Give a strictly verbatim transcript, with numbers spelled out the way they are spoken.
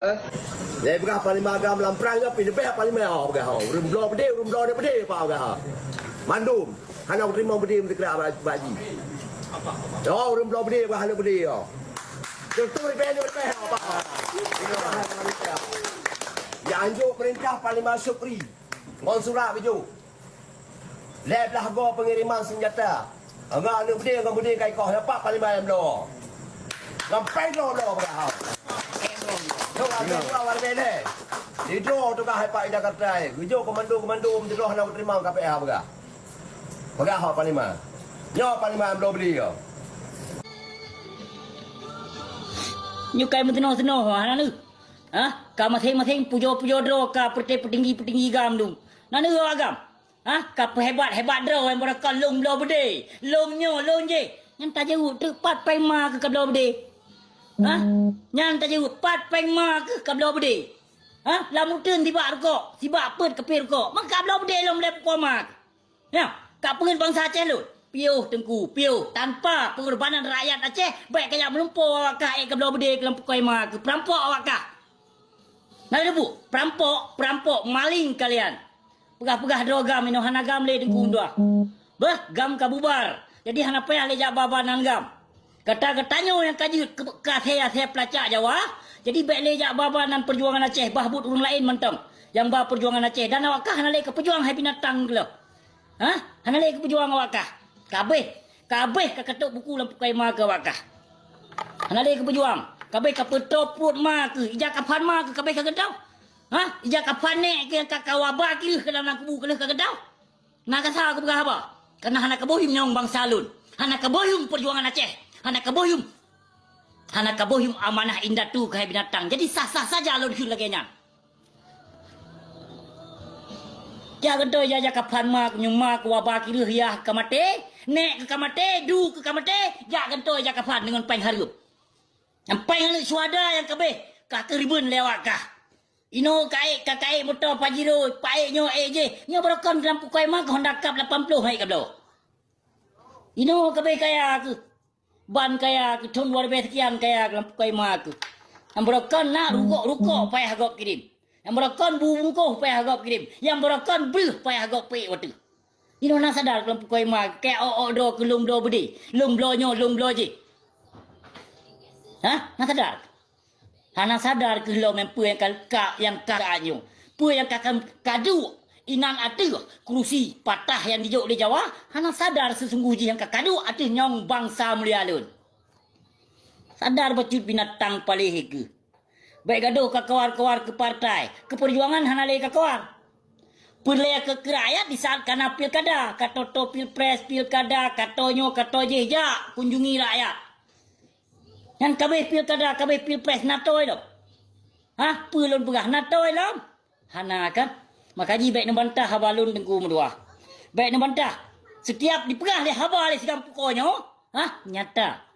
Lé peugah panglima agam lam prang nyan pih leubeh panglima, oh, peugah, oh. Ureueng bloe beudé, ureueng bloe beudé, apa peugah, oh. Mandum hana teurimong beudé meuteukrah bak, bak jih. Oh, ureueng bloe beudé, peugah hana beudé, oh. Teutu leubeh nyoe leubeh, oh, apa. Di anjuk peurintah Panglima Syukri ngon surat bijôh. Lhèe blah goe peungiriman seunjata. Ngon aneuk beudé, ngon beudé ka ikoh, nyan pat panglima nyang bloe. Ngon péng droe-droe peugah hau. Nyoe ka lhèe dua, ka lhèe lhèe. Sidroe tugaih hai pat di Jakarta, eh. Geujok komando-komando meuteudoh hana teurimong ka P H peugah. Peugah hau panglima. Nyoe panglima nyang bloe beudé nyoe. Nyoe kai meuteunoh-teunoh, hana lé. Hah? Ka maséng-maséng pujoe-pujoe droe ka peureté peutinggi-peutinggi agam dum. Na neuroe agam? Hah? Ka peuhebat-hebat droe nyang beureukan lôn bloe beudé, lôn nyoe, lôn jéh. Nyan tajaweueb teuk pat péng ma keuh ka bloe beudé. Hah? Nyan tajaweueb pat péng ma keuh ka bloe beudé. Hah? Lam uteuen sibak rukok, sibak peuet kapé rukok. Maka bloe beudé lôn lé pukon ma keuh. Nyoe, ka peue bansa Aceh lôn? Piôh Teungku, piôh. Tanpa peungorbanan rakyat Aceh, bèk kajak meulumpoe awak kah ék ka bloe beudé keu lam pukon ma keuh, peurampok awak kah. Na lé bu, peurampok, peurampok, maling kalian. Peugah-peugah droe gam inoe hana gam lé Teungku meutuah. Beuh, gam ka bubar. Jadi hana payah lé jak ba-ba nan gam. Gata-gata nyoe nyang ka jeuet keu, keu asèe-asèe peulacak Jawa, jadi bèk lé jak ba-ba nan peujuangan Aceh, bah buet ureueng laén mantong nyang ba peujuangan Aceh. Dan awak kah hana lé kapeujuang hai binatang keuh lom. Hah? Hana lé kapeujuang awak kah? Kabéh, kabéh ka katôb buku lam pukon ma keuh awak kah. Hana lé kapeujuang. Kabéh ka peutoe pruet ma keuh, ija kafan ma keuh kabéh ka geutoe. Hah? Ija kafan nèk keuh nyang ka, ka waba keuh keu dalam kubu keuh ka geutoe. Na kasa kupeugah haba? Kareuna hana kaboh yuem nyawöng bansa lôn. Hana kaboh yuem peujuangan Aceh. Hana kaboh yuem, hana kaboh yuem amanah indatu keuhai binatang. Jadi sah-sah saja lôn kheun lagèe nyan. Jak geutoe ija-ija kafan ma keuh, nyoe ma keuh waba keuh yah ka maté, nèk keuh ka maté, du keuh ka maté, jak geutoe ija kafan deungon péng hareuem. Nyang péng aneuk syuhada nyang kabéh ka keuribeuen lé awak kah. Inoe ka ék, ka, ka ék moto Pajero, paék nyoe ék jéh. Nyoe beureukan lam pukon ma keuh Honda Cup lapan ploh hai ka bloe. Inoe kabéh kaya keuh. Ban kaya keuh, thôn dua ribèe sekian kaya keuh lam pukon ma keuh. Nyang beureukan na rukok-rukok payah gob kirém. Nyang beureukan bu bungkôh payah gob kirém. Nyang beureukan breuh payah gob pék watèe. Inoe na sadar keuh lam pukon ma keuh, kaya ôk-ôk droe keuh lôn bloe beudé, lôn bloe nyoe, lôn bloe jéh. Hah? Na sadar? Hana sadar keuh lom nyang peue nyang ka, ka, nyang ka nyoe. Peue nyang ka, ka, kaduek inan ateueh kurusi patah nyang jijok lé Jawa, hana sadar seusunggoh jih nyang ka kaduek ateueh nyawöng bansa mulia lôn. Sadar bacut binatang paléh keuh. Bèk gadoh kakoar-koar keu partai, keu peujuangan hana lé kakoar. Peureulèe keu, keu rakyat di saat kana pilkada, ka toe-toe pilpres, pilkada, ka toe nyoe, ka toe jéh, jak kunjungi rakyat. Nyan kabéh pilkada, kabéh pilpres, na toe lom. Hah? Peue lôn peugah, na toe lom? Hana kan? Maka jih bèk neubantah haba lôn Teungku meutuah. Bèk neubantah. Setiap dipeugah lé haba lé si Gam Pukoe nyoe, hah? Nyata.